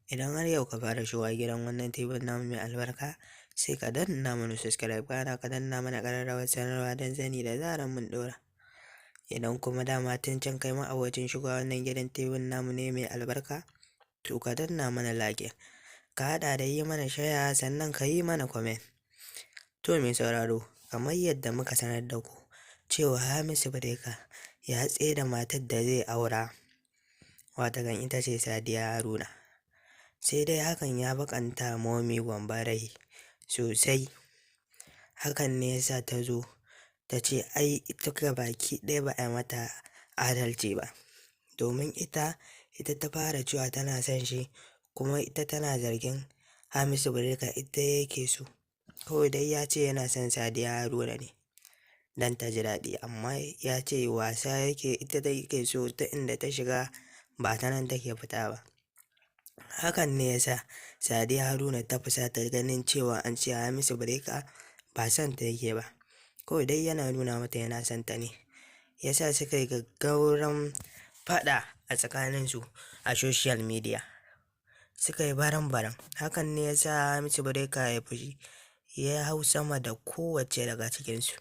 Idan har yau ka fara shigowa gidan wannan tebur namu mai albarka, sai ka danna mana subscribe kana ka danna mana ƙararrawar sanarwa don sani da zarar mun ɗora. Idan kuma dama tun can kai ma abocin shigowa wannan gidan tebur namu ne mai albarka, to ka danna mana like, ka haɗa da yi mana share sannan ka yi mana comment. To mai sauraro, kamar yadda muka sanar da ku cewa Hamisu Breaker ya tsaida matar da zai aura, watakan ita ce Sadiya Haruna. Sai dai hakan ya baƙanta Momi Gombe rai sosai. Hakan ne ya sa ta zo ta ce ai ita gabaki ɗaya ba a yi mata adalci ba. Domin ita ta fara cewa tana son shi, kuma ita tana zargin Hamisu Breaker ita yake so. Kawai dai ya ce yana son Sadiya Haruna ne don ta ji daɗi, amma ya ce wasa yake, ita dai yake so, ta inda ta shiga ba ta nan take fita ba. Hakan ne ya sa Sadiya Haruna ta fusata ganin cewa an ce Hamisu Breaker ba son ta yake ba. Kawai dai yana nuna mata yana son ta ne. Ya sa suka yi gaggauran faɗa a tsakaninsu a social media. Suka yi baram-baram. Hakan ne ya sa Hamisu Breaker ya fushi, ya hau sama da kowacce daga cikinsu.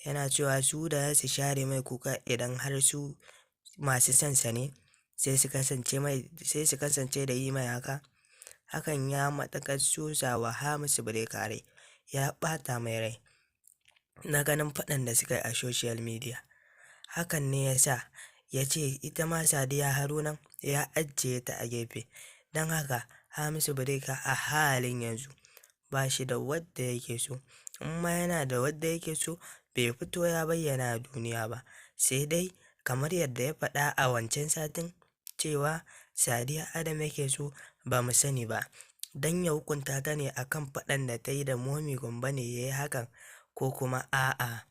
Yana cewa su da za su share mai kuka idan har su masu son sa ne, sai su kasance mai, sai su kasance da yi mai haka. Hakan ya matuƙar sosa wa Hamisu Breaker rai, ya ɓata mai rai na ganin faɗan da suka yi a social media. Hakan ne ya sa ya ce ita ma Sadiya Haruna ya ajiye ta a gefe. Don haka Hamisu Breaker a halin yanzu ba shi da wadda yake so. In ma yana da wadda yake so, bai fito ya bayyana a duniya ba. Sai dai kamar yadda ya faɗa a wancan satin cewa Sadiya Adam yake so, ba mu sani ba. Don ya hukunta ta ne akan faɗan da ta yi da Momi Gombe ne ya yi hakan, ko kuma a'a,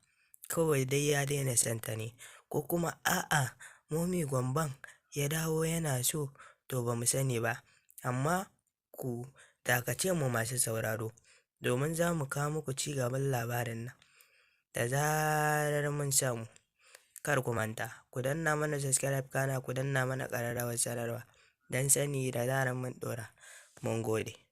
kawai dai ya daina son ta ne, ko kuma a'a, Momi Gomben ya dawo yana so, to ba mu sani ba. Amma ku dakace mu masu sauraro, domin za mu kawo muku ci gaban labarin nan da zarar mun samu. Kar ku manta, ku danna mana subscribe kana ku danna mana ƙararrawar sanarwa don sani da zarar mun ɗora. Mun gode.